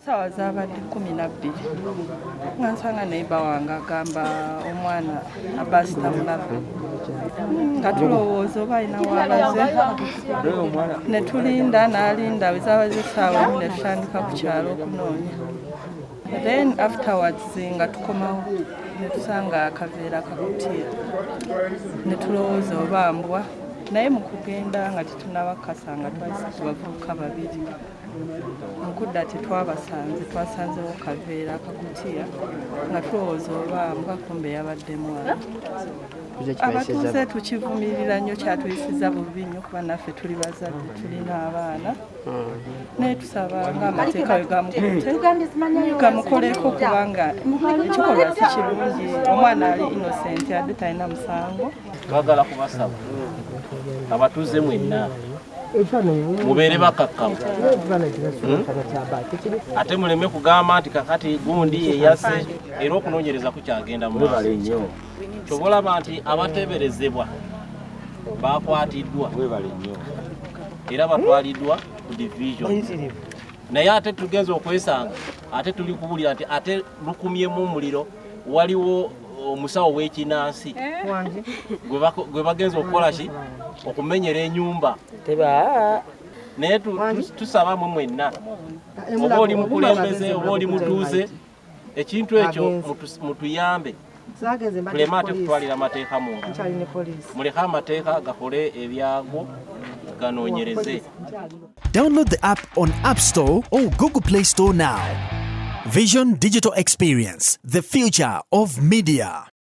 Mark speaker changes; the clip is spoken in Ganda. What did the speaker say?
Speaker 1: Saawa zaabadde 12 nga nsanga neighbor wange agamba omwana Abbas tamulaba, nga tulowooza oba alina waalaze, ne tulinda n'alinda. Bwe zaabadde essaawa 1 ne tutandika ku kyalo okunoonya. Then afterwards nga tukomawo ne tusanga akaveera kakutiya, ne tulowooza oba mbwa, naye mu kugenda nga tetunaba kukasanga, twayise ku bavubuka babiri. Mu kudda tetwabasanze, twasanzewo kaveera akakutiya nga tulowooza oba mbwa, kumbe yabadde mwana. Abatuuze tukivumirira nnyo, kyatuyisiza bubi nnyo kuba naffe tuli bazadde, tulina abaana, naye tusaba nga amateeka we gamukutte gamukoleko, kubanga ekikolwa si kirungi. Omwana ali innocent, adde talina musango.
Speaker 2: Twagala kubasaba abatuuze mwenna mubeere bakakkamu, Ate muleme kugamba nti kakati gundi yeyase, era okunoonyereza kukyagenda mu maaso. Kyoba olaba nti abateeberezebwa bakwatiddwa era batwaliddwa ku division, naye ate tugenza okwesanga ate tuli kuwulira nti ate lukumyemu omuliro, waliwo omusawo w'ekinansi gwe bagenza okukola ki, okumenyera enyumba. Naye tusaba mwe mwenna, oba oli mukulembeze oba oli mutuuze, ekintu ekyo mutuyambe tuleme ate kutwalira amateeka mu ngalo. Muleke amateeka gakole ebyago, ganoonyereze.
Speaker 3: Download the app on App Store or Google Play Store now. Vision Digital Experience, the future of media.